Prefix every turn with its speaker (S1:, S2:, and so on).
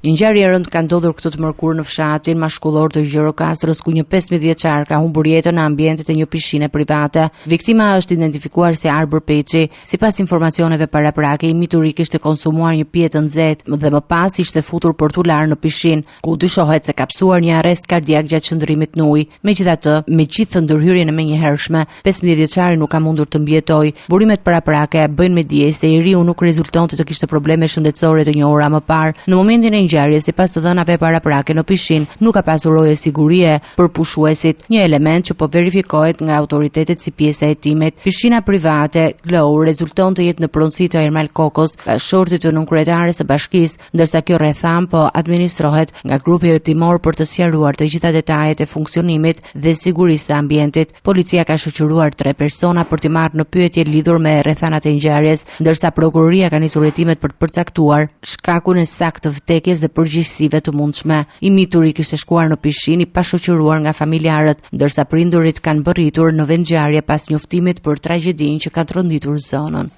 S1: Një ngjarje e rëndë ka ndodhur këtë të mërkurë në fshatin Mashkullorë të Gjirokastrës, ku një 15 vjeçar ka humbur jetën në ambientet e një pishine private. Viktima është identifikuar si Arbër Peçi. Sipas informacioneve paraprake, i mituri kishte konsumuar një pije të nxehtë dhe më pas ishte futur për t'u larë në pishinë, ku dyshohet se ka pësuar një arrest kardiak gjatë qëndrimit në ujë. Megjithatë, me gjithë ndërhyrjen e menjëhershme, 15 vjeçari nuk ka mundur të mbijetojë. Burimet paraprake bëjnë me dije se i riu nuk rezultonte të kishte probleme shëndetësore të njohura më parë. Në momentin e ngjarjes, sipas të dhënave paraprake në pishinë, nuk ka pasur roje sigurie për pushuesit, një element që po verifikohet nga autoritetet si pjesë e hetimit. Pishina private Glow rezulton të jetë në pronësi të Ermal Kokos, bashkëshortit të nënkryetares së bashkisë, ndërsa kjo rrethanë po administrohet nga grupi hetimor për të sqaruar të gjitha detajet e funksionimit dhe sigurisë së ambientit. Policia ka shoqëruar tre persona për t'i marrë në pyetje lidhur me rrethanat e ngjarjes, ndërsa prokuroria ka nisur hetimet për të përcaktuar shkakun e saktë të vdekjes dhe përgjegjësive të mundshme. I mituri kishte shkuar në pishinë i pashoqëruar nga familjarët, ndërsa prindërit kanë mbërritur në vendngjarje pas njoftimit për tragjedinë që ka tronditur zonën.